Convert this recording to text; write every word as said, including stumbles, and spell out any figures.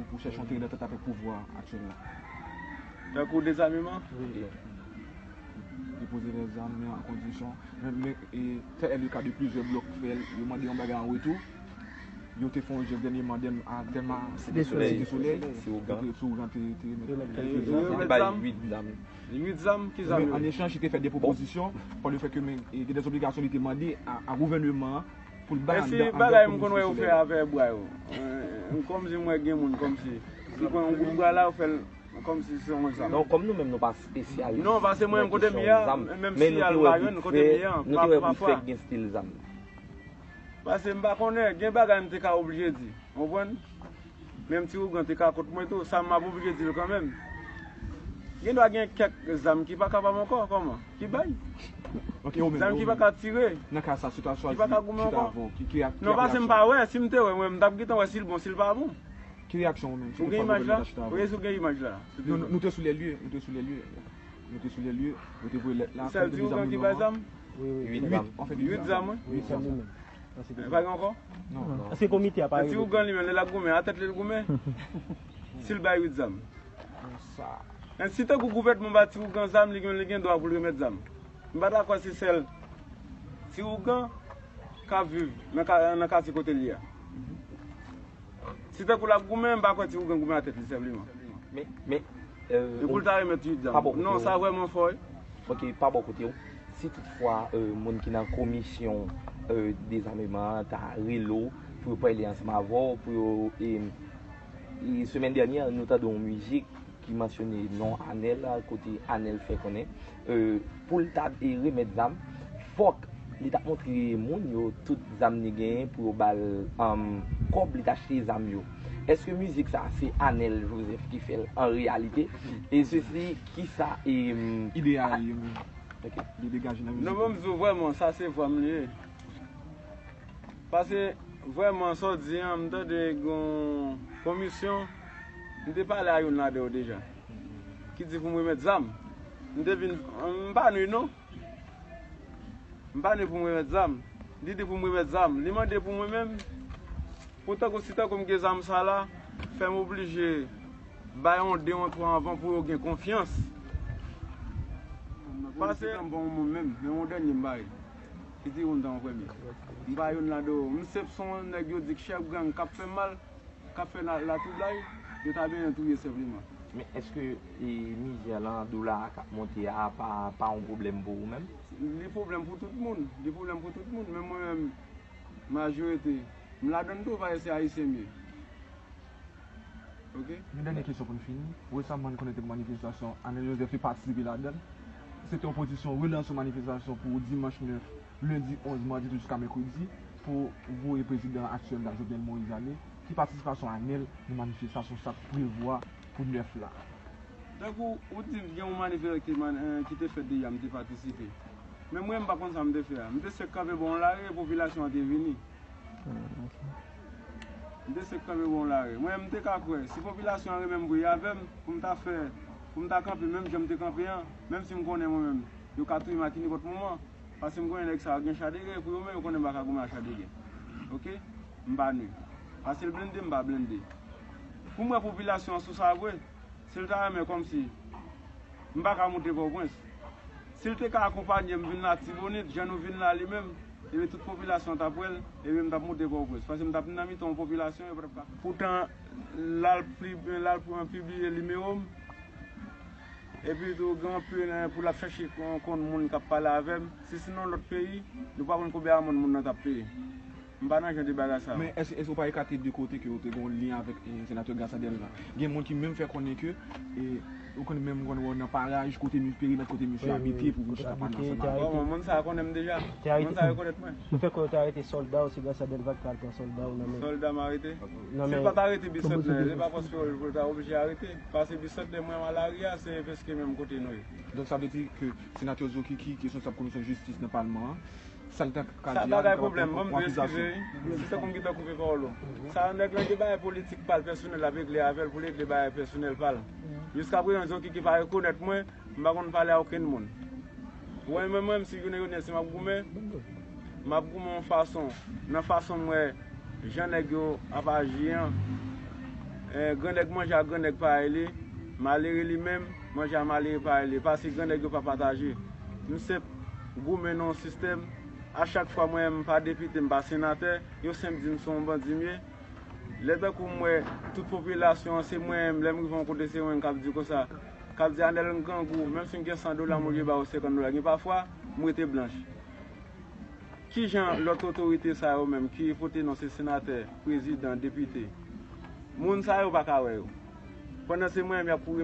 Pou chèche yon teren dantant avèk pouvwa aktyèl la. Tankou dezameman? Wi. Depoze lèzam, men an kondisyon. Men, men, e, tel est le cas de plizyè blòk frè, yo mande yon bagay an retou. Yo te fè yon jès dènyèman, dèn-, a, dènman, Site Solèy. Site Solèy. Site Solèy. Donk, Site Solèy te, te remèt. Yo remèt kèk zam. Yo te bay uit zam. Uit zam, ki zam yo? Men an echanj, li te fè de pwopozisyon, pa le fèt ke, men, e, gen de zobligasyon li te mande a, a gouvènman an, pou l bay anndan, anndan komin Site Solèy. E si bagay m konn wè yo fè avè bwa yo. E, kòmsi m wè gen moun kòmsi, ki pran yon bout bwa la, yo fè l kòmsi se yon zam. Non, kòm nou menm nou pa espesyalis nan kesyon zam, men nou te wè bout frè, nou te wè bout frè gen stil zam. Paske m pa konnen, gen bagay m te ka oblije di. Ou konprann? Menm Ti Ougan te ka kont mwen tou, sa m ap oblije di l kanmenm. Gen dwa gen kèk zam ki pa kapab ankò, kòman? Ki bay. Ok, ou menm, zam ki pa ka tire, nan ka sa, sitiyasyon ki pa ka goumen ankò. Non, paske m pa wè, si m te wè, mwen, m t ap gentan wè si l bon, si l pa bon. Ki reyaksyon ou menm? Ou gen imaj la? Ou gen, si w gen imaj la? Nou, nou, nou te sou lè lye, nou te sou lè lye. Nou te sou lè lye, nou te voye lèt la, kòm te dezame yo. Sèl Ti Ougan ki bay zam? Wi, wi. Uit zam, an fèt, uit zam. Uit zam. Li menm. E pa gen ankò? Non. Èske komite a pa rele? Ti Ougan li menm, lè l ap goumen, a tèt li l goumen. Si l bay uit zam. Sa. Men si tankou gouvènman ba Ti Ougan zam, li gen, li gen dwa pou l remèt zam. M pa ta kwè se sèl Ti Ougan k ap viv nan ka-, nan katye kote l ye a. Si tankou l ap goumen, m pa kwè Ti Ougan goumen a tèt li senpleman. Men, men, euh, e pou l ta remèt uit zam. Non, sa vrèman fò, wi. Ok, pa bò kote w. Si toutfwa, euh, moun ki nan komisyon, euh, dezameman an ta rele w pou yo pale ansanm avè w, pou yo, e, e semèn dènyè, nou tande yon mizik ki mansyone non Anèl, kote Anèl fè konnen, euh, pou l ta, e, remèt zam, fòk li ta montre moun yo tout zam li genyen pou yo ba l, um, kòb li ta achte zam yo. Èske mizik sa a se Anèl Joseph ki fè l an reyalite? E sesi, kisa, e, um, ide a ye menm? Ok. Li degaje nan mizik la. Non, ban m di w vrèman, sa se vwa m li ye. Paske, vrèman, sa w di an, m tande gen yon komisyon, m te pale a youn ladan yo deja, ki di pou m remèt zam. M te vin, m pa nou non. M pa nou pou m remèt zam. Li di pou m remèt zam. Li mande pou mwen menm. Pou tankou, si tankou m gen zam sa la, fè m oblije bay yon de, yon twa anvan pou yo gen konfyans. Paske m pa yon moun menm, men yon dènye m bay. Ki di yon dan premye. M pa youn ladan yo. M senp se yon nèg yo di k chèf gang k ap fè mal, k ap fè la, latwoublay, yo ta benyen touye senpleman. Men èske, e, mizè lan, dola a k ap monte a pa, pa yon pwoblèm pou ou menm? Li pwoblèm pou tout moun. Li pwoblèm pou tout moun. Men mwen menm, majorite, m ladann tou, paske se Ayisyen m ye. Ok. Yon dènye kesyon pou n fini. Resaman, n konnen te gen manifestasyon, Anèl Joseph te patisipe ladan l. Se te yon pozisyon relans yon manifestasyon pou dimanch nèf, lendi onz, madi douz jiska mèkredi, pou voye prezidan aktyèl la, Jovenel Moïse, ale. Ki patisipasyon Anèl nan manifestasyon sa k prevwa pou nèf la? Tankou ou di gen yon manifestasyon ki man-, eh, ki te fèt deja, m te patisipe. Men mwen, m pa konn sa m te fè a. M te sèk kanpe bò yon lari, popilasyon an te vini. Ah, ok. M te sèk kanpe bò yon lari. Mwen, m te ka kwè, si popilasyon an renmen m vre avè m, pou m ta fè, pou m ta kanpe menm jan m te kanpe an, menm si m konnen mwen menm, yo ka touye m a ki nenpòt moman, paske m konnen nèg sa yo gen cha de gè, pou yo menm, yo konnen m pa ka goumen a cha de gè. Ok? M pa nou. Paske l blende, m pa blende. Pou m wè popilasyon an sou sa vre, si l ta renmen kòmsi m pa ka moute Pòtoprens. Si l te ka akonpanye m vin Latibonit, jan nou vin la li menm, ebyen tout popilasyon an t ap wè l, ebyen m t ap moute Pòtoprens. Paske m t ap nan mitan yon popilasyon, yo pa t ap ka. Poutan, l al pli-, l al pran pibliye nimewo m, epi tou gen anpil, eh, pou l ap chache kon-, konn moun k ap pale avè m. Si se nan lòt peyi, nou pa konn konbyen amàn moun nan t ap peye. M pa nan jan de bagay sa yo. Men èske, èske ou pa ekate de kote ke ou te gen yon lyen avèk, eh, senatè Gracia Delva? Gen moun ki menm fè konnen ke, eh, ou konn menm konn wè w nan paraj kote mi-, perimèt kote misye abite pou misye ta pale ansanm avè w. Bon, moun sa a konnen m deja. Moun sa a rekonèt mwen. Nou fè kwè yo te arete sòlda w, se Gracia Delva ki te al pran sòlda w nan men. Sòlda m arete? Si l pa t arete Bisantnè, se pa paske yo ta oblije arete. Paske Bisantnè mwen a lari a, se prèske menm kote nou ye. Donk sa vle di ke senatè Zokiki ki responsab komisyon jistis nan palman an, sa l ta ka di a, li kapab pran akizasyon. Si tankou m gentan koupe pawòl ou. Sa nèg lan gen bagay politik pa l pèsonèl l ap regle avè l pou l regle bagay pèsonèl pa l. Jiskaprezan Zokiki pa rekonèt mwen, m pa konn pale a okenn moun. Ou wè mwen menm, si jounen jodi a si m ap goumen, m ap goumen yon fason, nan fason m wè jan nèg yo ap aji an, Eh, gran nèg manje ak gran nèg parèy li, malere li menm, manje a malere parèy li, paske gran nèg yo pa pataje. M senp goumen nan yon sistèm, a chak fwa mwen menm m pa depite, m pa senatè, yo senp di m se yon bandi m ye. Lè tankou m wè tout popilasyon an se mwen menm, lè m rive yon kote se mwen menm k ap di konsa, k ap di Anèl m grangou, menm si m gen san dola m oblije ba yo senkant dola, gen pafwa m rete blanch. Kijan lòt otorite sa yo menm ki pote non se senatè, prezidan, depite, moun sa yo pa ka wè yo. Pandan se mwen menm y ap kouri